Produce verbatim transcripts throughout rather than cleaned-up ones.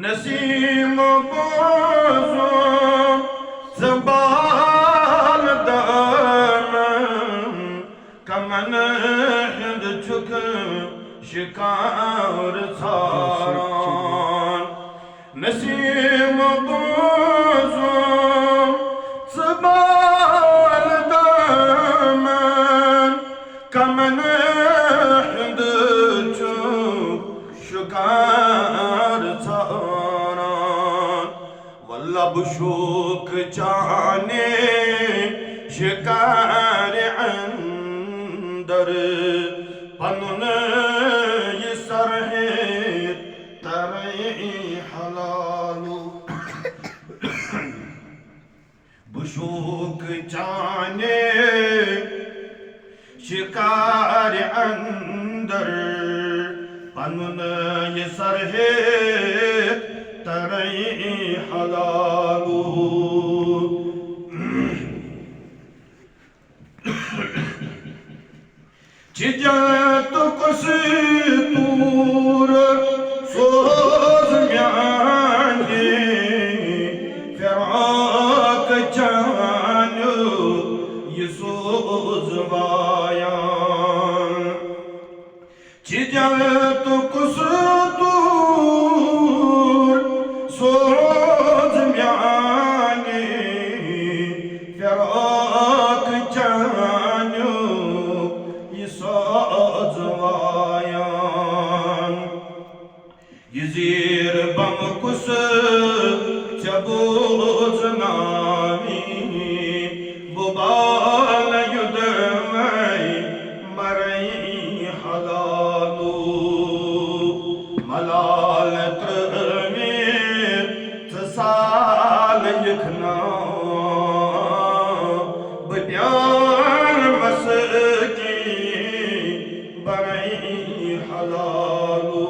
نسیم بوزو زبان دامن، کمن ہند چھک شکار ژھاران۔ نسیم بوزو زبان دامن، کمن ہند چھک شکار ژھاران۔ واللہ بہٕ شوقہٕ چانہِ شکارِ اندر، پنُن یہِ سر ہیٚتھ ترے حلالو۔ بہٕ شوقہٕ چانہِ شکارِ اندر، پنُن یہِ سر ہیٚتھ ترے حلالو۔ چھِ جنتُک سُہ توٗر سوز میانہِ فراق چانیُک یہِ سوز وایان۔ چھِ جنتُک سُہ توٗر سوز میانہِ فراق چانیُک یہِ سوز وایان۔ یہِ زیر بم کُس ژےٚ بوزناوِ، بہٕ بالہٕ یوٚدوَے مرے حلالو۔ ملال ترٲوِتھ ژٕ سال یِکھ نا، بہٕ پیارٕ مسکین برے حلالو۔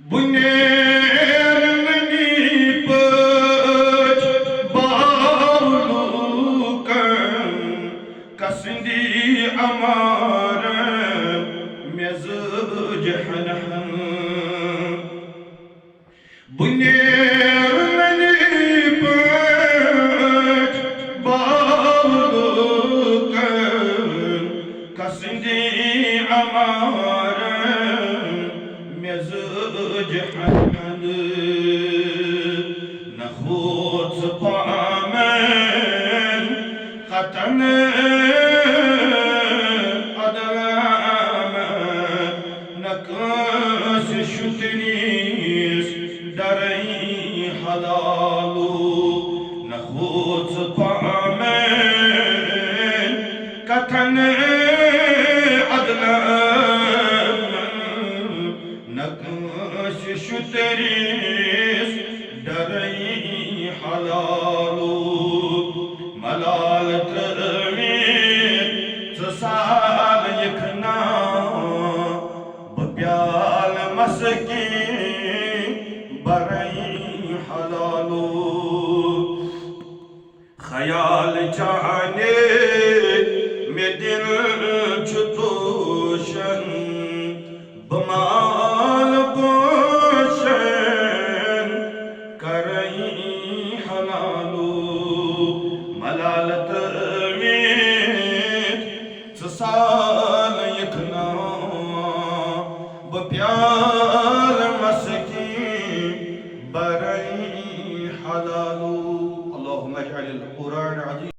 بہٕ نیرٕ ننی پٲٹھۍ باولوٗکن، کسندی امارن مےٚ زٲج ہن ہن۔ بہٕ نیرٕ ننی پٲٹھۍ باولوٗکن، کسندی امارن مےٚ زٲج ہن ہن۔ نہ ہوژ پامن قطن عدلم، نہ کٲنٛسہِ شُترِس ڈرے حلالو۔ نہ ہوژ پامن قطن عدلم، نہ کٲنٛسہِ شُترِس ڈرے حلالو۔ ملال ترٲوِتھ ژٕ سال یِکھ نا، بہٕ پیالہٕ مسکین برے حلالو۔ خیال چانے مےٚ دِل چھُ توشن، بہٕ مال پوشن کرے حلالو۔ ملال ترٲوِتھ ژٕ سال یِکھ نا، بہٕ پیالہٕ مسکین برے حلالو۔ اللهم اجعل القرآن العظيم